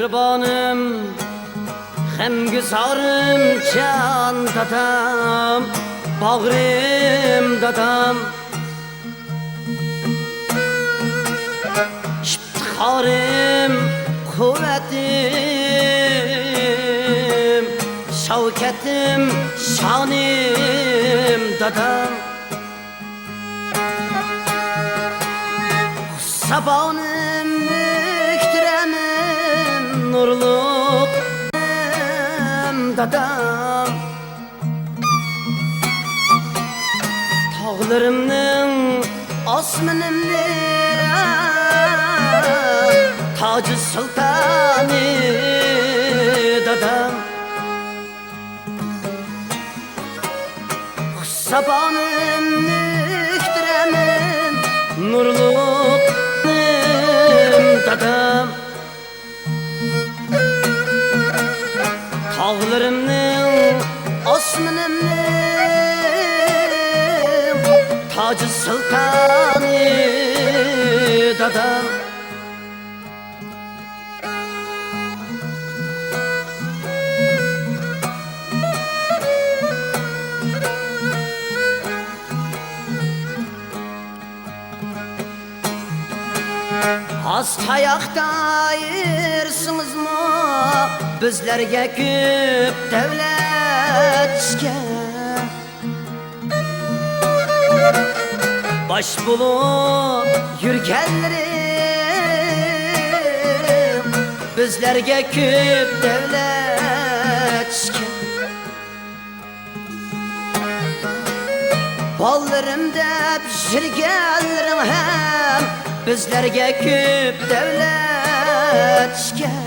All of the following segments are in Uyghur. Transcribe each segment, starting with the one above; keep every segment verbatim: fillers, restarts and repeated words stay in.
مېھرىبانىم، غەمگۈزارىم، جان دادام، باغرىم دادام. ئىپتىخارىم، قۇۋۋىتىم، شەۋكىتىم، شانىم دادام. ساپانىم، مۆھتەرەمىم، نۇرلۇقىم دادام. تاغلىرىمنىڭ ئاسمىنىمنى تاجى سۇلتانى دادام. ساپانىم، مۆھتەرەمىم، نۇرلۇقىم دادام. تاغلىرىمنىڭ، ئاسمىنىمنىڭ تاجى سۇلتانى دادام. ئاز تاياقتا ئېرىسىڭىزمۇ، بىزلەرگە كۆپ دەۋلەت چۈشكەن. باش بولۇپ يۈرگەنلىرىم، بىزلەرگە كۆپ دەۋلەت چۈشكەن. بالىلىرىم دەپ يۈرگەنلىرىڭ ھەم، بىزلەرگە كۆپ دەۋلەت چۈشكەن.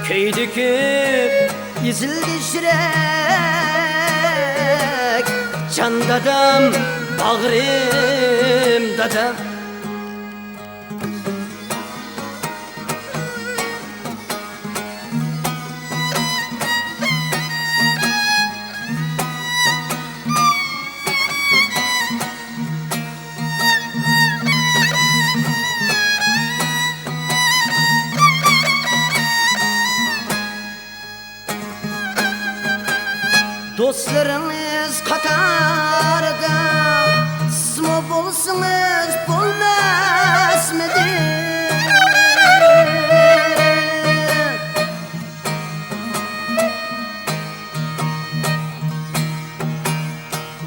كۆيدى كۆپ، ئېزىلدى يۈرەك، جان دادام، باغرىم دادام. دوستلىرىڭىز قاتارىدا سىزمۇ بولسىڭىز بولماسمىدى؟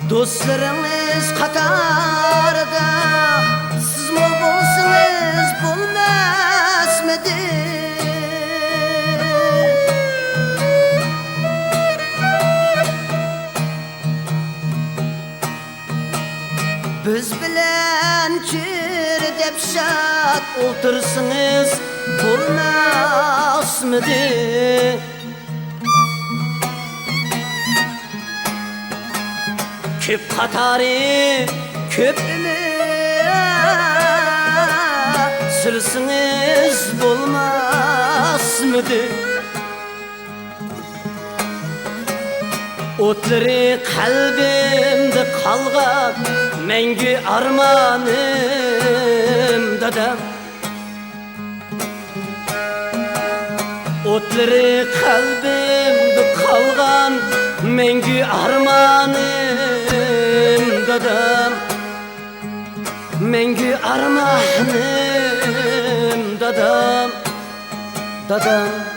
دوستلىرىڭىز قاتارىدا سىزمۇ بولسىڭىز بولماسمىدى؟ بىز بىلەن چۆرە دەپ شاد ئولتۇرسىڭىز بولماسمىدى؟ كۆپ قاتارى كۆپ ئۆمۈر سۈرسىڭىز بولماسمىدى؟ ئوتلىرى قەلبىمدە قالغان مەڭگۈ ئارمانىم دادام. ئوتلىرى قەلبىمدە قالغان مەڭگۈ ئارمانىم دادام. مەڭگۈ ئارمانىم دادام، دادام.